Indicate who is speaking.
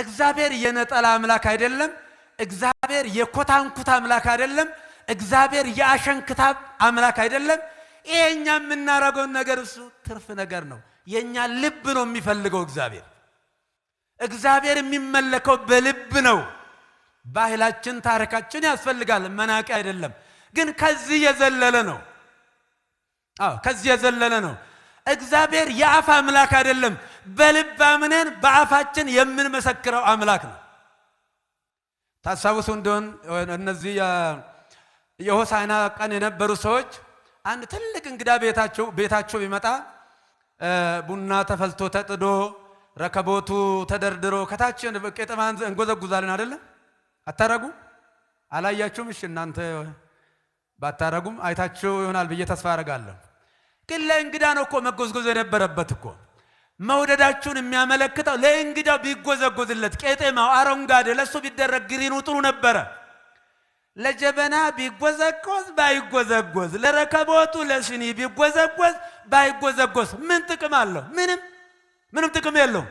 Speaker 1: እግዚአብሔር የነጠላ አምላክ አይደለም። እግዚአብሔር የኮታንኩት አምላክ አይደለም። እግዚአብሔር የአሸንክታብ አምላክ አይደለም። ይሄ እኛ የምናደርገውን ነገር እሱ ትርፍ ነገር ነው። የእኛ ልብ ነው የሚፈልገው እግዚአብሔር። እግዚአብሔር የሚመለከው በልብ ነው። ባህላችን፣ ታሪካችን ያስፈልጋል፣ መናቂ አይደለም። ግን ከዚህ የዘለለ ነው። አዎ ከዚህ የዘለለ ነው። እግዚአብሔር የአፍ አምላክ አይደለም። በልብ አምነን በአፋችን የምንመሰክረው አምላክ ነው። ታስታውሱ እንደሆን እነዚህ የሆሳዕና ቀን የነበሩ ሰዎች አንድ ትልቅ እንግዳ ቤታቸው ቢመጣ ቡና ተፈልቶ ተጥዶ ረከቦቱ ተደርድሮ ከታች ቄጠማ እንጎዘጉዛለን አይደለም? አታረጉ? አላያችሁም? እሺ እናንተ ባታረጉም አይታችሁ ይሆናል ብዬ ተስፋ አደርጋለሁ። ግን ለእንግዳ ነው እኮ መጎዝጎዝ የነበረበት እኮ። መውደዳችሁን የሚያመለክተው ለእንግዳው ቢጎዘጎዝለት ቄጤማው አረንጓዴ ለእሱ ቢደረግ ግሪኑ ጥሩ ነበረ። ለጀበና ቢጎዘጎዝ ባይጎዘጎዝ፣ ለረከቦቱ ለስኒ ቢጎዘጎዝ ባይጎዘጎዝ ምን ጥቅም አለው? ምንም ምንም ጥቅም የለውም።